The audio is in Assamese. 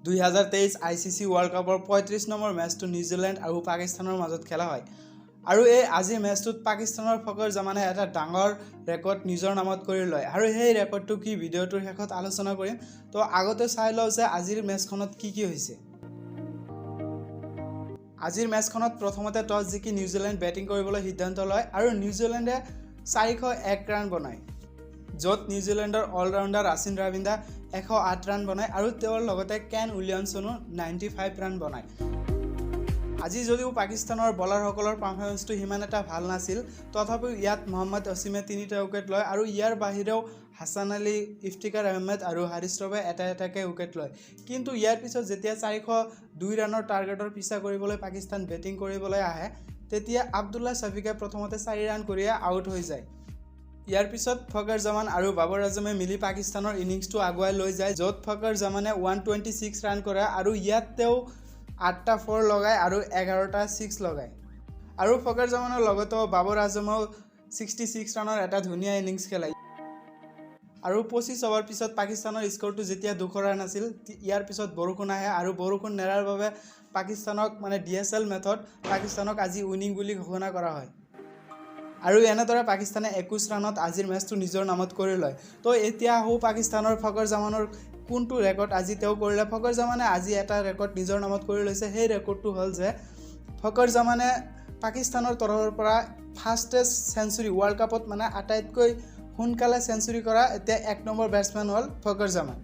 2023 আইচিচি ৱৰ্ল্ড কাপৰ 35 নম্বৰ মেচটো নিউজিলেণ্ড আৰু পাকিস্তানৰ মাজত খেলা হয় আৰু এই আজিৰ মেচটোত পাকিস্তানৰ ফকৰ জামানে এটা ডাঙৰ ৰেকৰ্ড নিজৰ নামত কৰি লয়। আৰু সেই ৰেকৰ্ডটো কি, ভিডিঅ'টোৰ শেষত আলোচনা কৰিম। তো আগতে চাই লওঁ যে আজিৰ মেচখনত কি কি হৈছে। আজিৰ মেচখনত প্ৰথমতে টছ জিকি নিউজিলেণ্ড বেটিং কৰিবলৈ সিদ্ধান্ত লয় আৰু নিউজিলেণ্ডে 401 ৰান বনায়, য'ত নিউজিলেণ্ডৰ অলৰাউণ্ডাৰ ৰাচিন ৰাবিন্দা 108 ৰান বনায় আৰু তেওঁৰ লগতে কেন উইলিয়ামছনো 95 ৰান বনায়। আজি যদিও পাকিস্তানৰ বলাৰসকলৰ পাৰফৰ্মেঞ্চটো সিমান এটা ভাল নাছিল, তথাপিও ইয়াত মহম্মদ অছিমে তিনিটা উইকেট লয় আৰু ইয়াৰ বাহিৰেও হাছান আলী, ইফতিকাৰ আহমেদ আৰু হাৰিছ ৰবে এটা এটাকৈ উইকেট লয়। কিন্তু ইয়াৰ পিছত যেতিয়া 402 ৰানৰ টাৰ্গেটৰ পিছা কৰিবলৈ পাকিস্তান বেটিং কৰিবলৈ আহে, তেতিয়া আব্দুল্লাহ শ্বাফিকে প্ৰথমতে 4 ৰান কৰিয়ে আউট হৈ যায়। ইয়াৰ পিছত ফকৰ জামান আৰু বাবৰ আজমে মিলি পাকিস্তানৰ ইনিংছটো আগুৱাই লৈ যায়, য'ত ফকৰ জামানে 126 ৰান কৰে আৰু ইয়াত তেওঁ আঠটা ফ'ৰ লগায় আৰু 11টা ছিক্স লগায়। আৰু ফকৰ জামানৰ লগতেও বাবৰ আজমেও 66 ৰানৰ এটা ধুনীয়া ইনিংছ খেলে। আৰু 25 অভাৰ পিছত পাকিস্তানৰ স্ক'ৰটো যেতিয়া 200 ৰান আছিল, ইয়াৰ পিছত বৰষুণ আহে আৰু বৰষুণ নেৰাৰ বাবে পাকিস্তানক মানে ডিএছএল মেথড পাকিস্তানক আজি উইনিং বুলি ঘোষণা কৰা হয়। আৰু এনেদৰে পাকিস্তানে 21 ৰানত আজিৰ মেচটো নিজৰ নামত কৰি লয়। তো এতিয়া আহোঁ পাকিস্তানৰ ফকৰ জামানৰ কোনটো ৰেকৰ্ড আজি তেওঁ কৰিলে। ফকৰ জামানে আজি এটা ৰেকৰ্ড নিজৰ নামত কৰি লৈছে। সেই ৰেকৰ্ডটো হ'ল যে ফকৰ জামানে পাকিস্তানৰ তৰফৰ পৰা ফাষ্টেষ্ট চেঞ্চুৰী, ৱৰ্ল্ড কাপত মানে আটাইতকৈ সোনকালে চেঞ্চুৰী কৰা এতিয়া 1 নম্বৰ বেটছমেন হ'ল ফকৰ জামান।